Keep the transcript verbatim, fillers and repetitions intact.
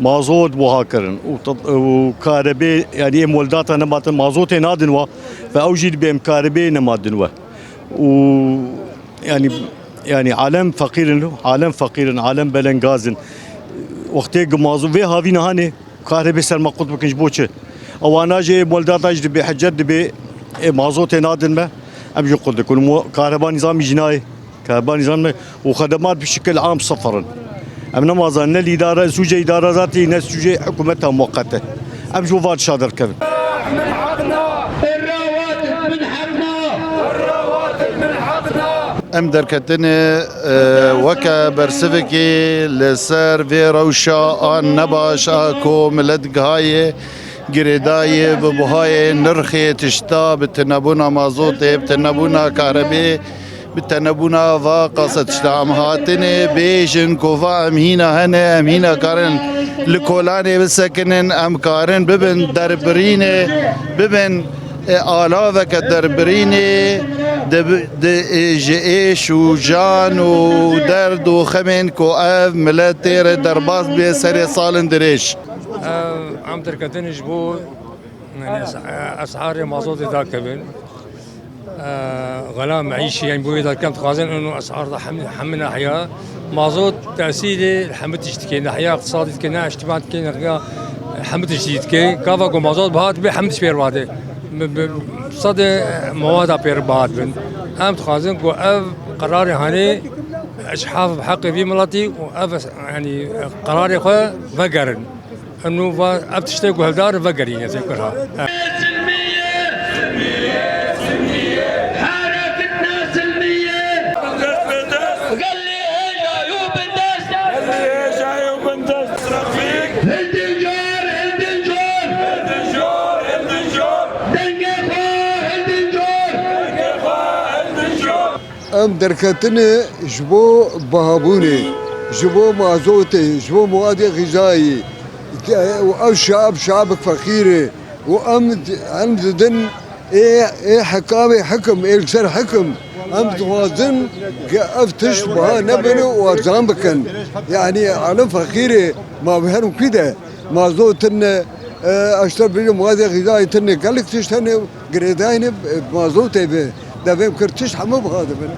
Mazot buha kirin û tat-, û karebê, yanî ê moldata nematin, mazotê nadin we ve ew jî dibê em karebê nematin we. Û yanî, yanî alem feqîr in, alem feqîr in, alem belengaz in. Wextê ku mazot vê havî niha nê, karebê ser me qut bikin ji bo çi? Ewana jî ê moldata jî dibê, hecet dibê, ê mazotê nadin me, em jî qut dikin. Mo-, kareba nîzamî jî nayê. Kerbanî zan me û xedemat bi şikil am sifir in. Em nemazanin ne li îdare, sûcê îdare zatî, ne sûcê hikûmeta muqete. Em ji bo van tişa derkevin. Em derketine, e, weke bersivikê li ser vê rewşa an nebaş a ku milet gihayê girêdayê bi buhayê nirxê tişta, bi tinebûna mazotê, bi tinebûna karebê, bi tenebûna va qasa tişta em hatine bêjin ku va em hîna hene, em hîna karin li kolanê bisekinin, em karin bibin derbirînê, bibin, e, alaveke derbirînê, de bi-, de, e, ji êş û can û derd û xemên ku ev milet tê re derbas bê serê salin dirêj. Ev em derketin ji bo, yanî, es-, esarê mazotê dakevin. E, xela meîşî, yanî, bo wê derkem dixwazin, û esar da hem-, hemî nahiya. Mazot tesîrê li hemî tişt dike, nahiya iqtisadî dike, ne îctima dike, nahiya hemî tiştî dike. Gava ku mazot bihat be, hemî tişt pêr bihate. Bi, bi sedê mewada pêr bihat bin. Em dixwazin ku ev qerarê hanê ji hev heqê vî miletî û ev, yanî, qerarê xwe vegerin. Eno va ev tiştê guheldar vegerîne zêkirha. Em derketine ji bo bihabûnê, ji bo mazotê, ji bo muadê xîzayî. Û ev şab, şabek feqîr e. Û em, em didin ê, ê hekamê hekim, ê li ser hekim. Em dixwazin ku ev tişt biha nebin û erzan bikin. Yanî alem feqîr e, ma bi her wekî de mazot tune, e, eşter bêjim muadê xîzayî tune, gelek tişt hene, girêdayî ne, e, mazotê bi. Devêm kir tişt hemû biha dibin.